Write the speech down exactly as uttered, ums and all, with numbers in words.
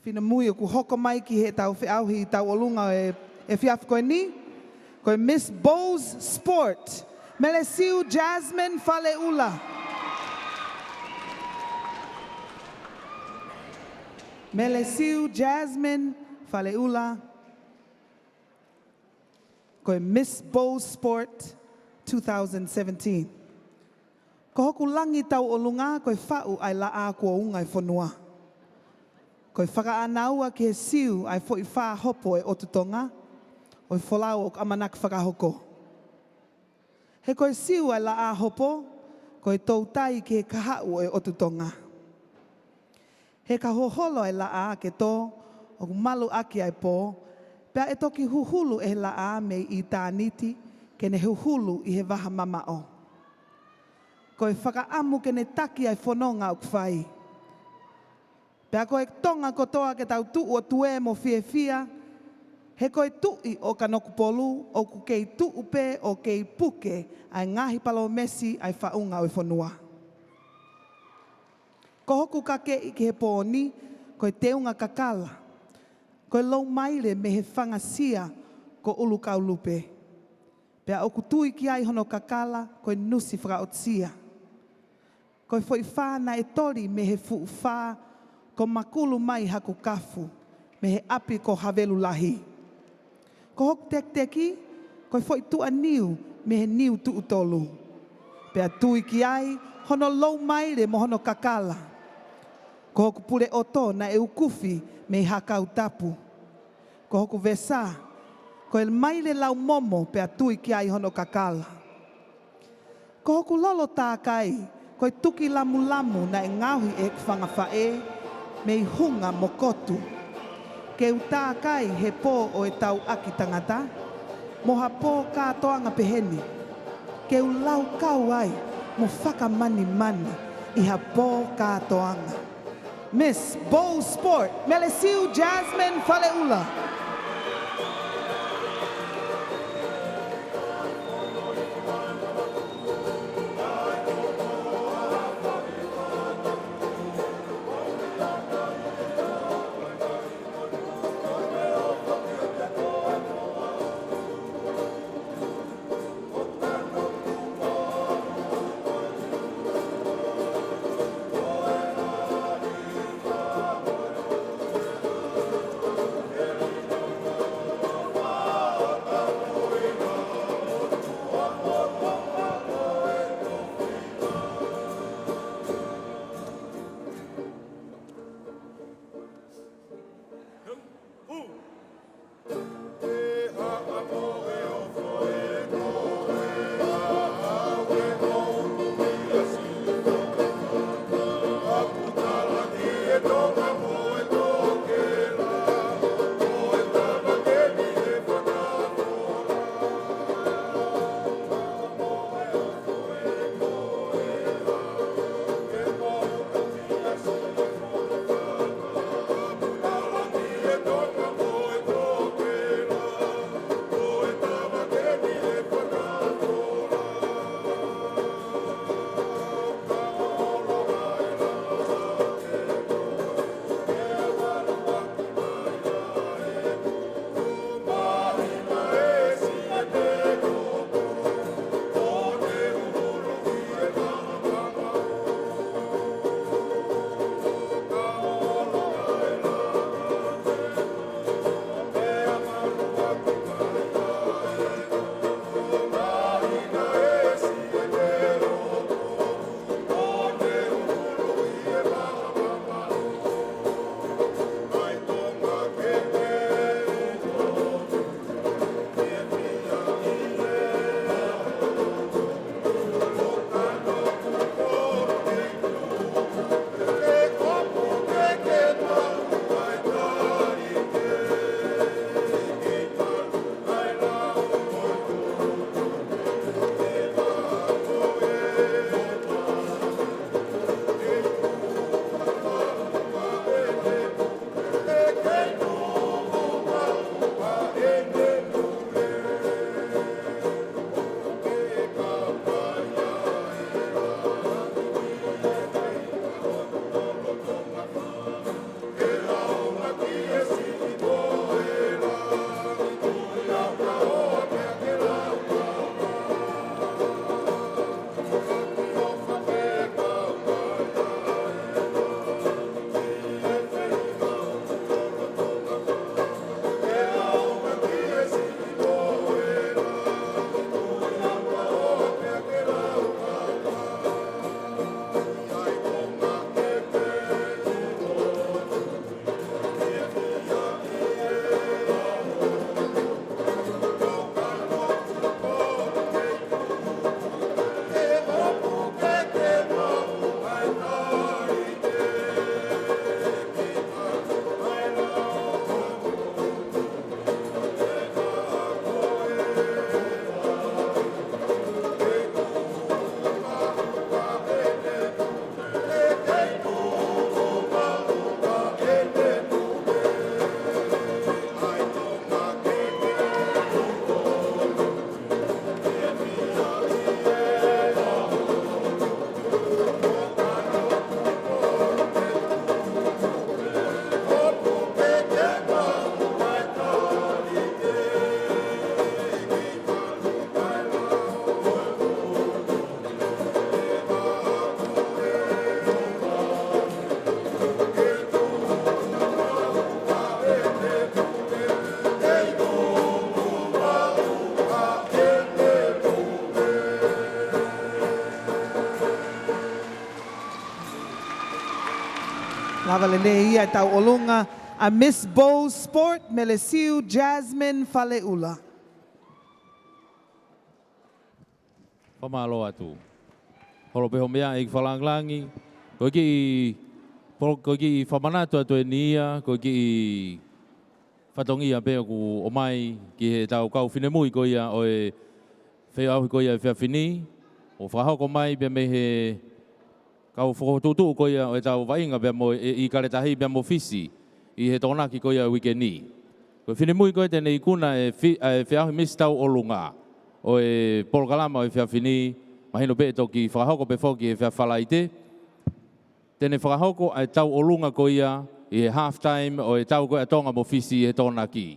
Finemui ʻoku hoko mai ki heʻetau feʻauhi tauʻolunga ʻo e efiafi ko eni, ko e Miss Bowls Sport, Melesiu Jasmine Faleʻula. Melesiu Jasmine Faleʻula, ko e Miss Bowls Sport two thousand seventeen. Ko hoku langi tauʻolunga ko e faʻu ʻa e laʻā kuo unga e fonua. Ko e fakaʻānaua ki he siu ʻa e foʻi fā hopo ʻo e ʻOtu Tonga, ʻo e folau ʻoku ʻamanaki fakahoko. He ko e siu ʻa e laʻā hopo, ko e toutai ki he kahaʻu ʻo e ʻOtu Tonga. He ka hoholo e laʻā ke tō, ʻoku malu ʻaki ʻa e pō, pea ʻe toki huhulu ʻe he laʻā mei ʻitāniti ke ne huhulu ʻi he vaha mamaʻo. Ko e fakaʻamu ke ne taki ʻa e fononga ʻoku fai. Pea ko e Tonga kotoa ke tau tuʻu ʻo tuē mo fiefia, he ko e Tuʻi ʻo Kanokupolu ʻoku kei tuʻu pē ʻo kei puke ʻa e ngaahi palōmesi ʻa e faʻunga ʻo e fonua. Ko hoku kakeʻi ki he pō ni, ko e teunga kakala. Ko e loumaile mei he fanga sia ko ʻUlukaulupe. Pea ʻoku tui ki ai hono kakala, ko e nusi fakaʻotua. Ko e foʻi fā naʻe toli mei he fuʻu fā, ko Makulu mai Hakukafu, mei he ʻapi ko Havelu Lahi. Ko hoku tekiteki, ko e foʻi tuʻaniu mei he niu tuʻu tolu. Pea tui ki ai hono loumaile mo hono kakala. Ko hoku pule ʻoto naʻe ukufi mei Hakautapu. Ko hoku vesa, ko e maile laumomo pea tui ki ai hono kakala. Ko hoku lolo tākai, ko e tuki lamulamu naʻe ngaohi ʻe heʻeku fanga faʻē, mei Hunga mo Kotu. Ke u tākai he pō ʻo e tauʻaki tangata, mo ha pō kātoanga peheni. Ke u laukau ai, mo fakamanimani ʻi ha pō kātoanga. Miss Bowls Sport, Melesiu Jasmine Faleʻula. Fakalelei ia e tauʻolunga ʻa Miss Bowes Sport, Melesiu Jasmine Faleʻula. Fakamālō atu. Holo pē hoʻo meʻa ʻEiki Fakalāngilangi. Ko e kiʻi, po-, ko e kiʻi fakamanatu atu eni ia, ko e kiʻi fatongia pē ʻoku ʻomai ki heʻetau kau finemui ko ia ʻo e feʻauhi ko ia ʻo e efiafi ni, ʻo fakahoko mai pea mei he kau fokotuʻutuʻu ko ia ʻo ʻetau vaʻinga pea mo e, ʻi Kaletahi pea mo Fisi, ʻi he Tokonaki ko ia ʻo e uike ni. Ko e finemui ko ē te ne ikuna e fi-, ʻa e feʻauhi Miss Tauʻolunga ʻo e polokalama ʻo e efiafi ni, mahino pē ʻe toki fakahoko pē foki he efiafi Falaite. Te ne fakahoko ʻa e tauʻolunga ko ia ʻi he half time ʻo e tau ko ē ʻa Tonga mo Fisi ʻi he Tokonaki.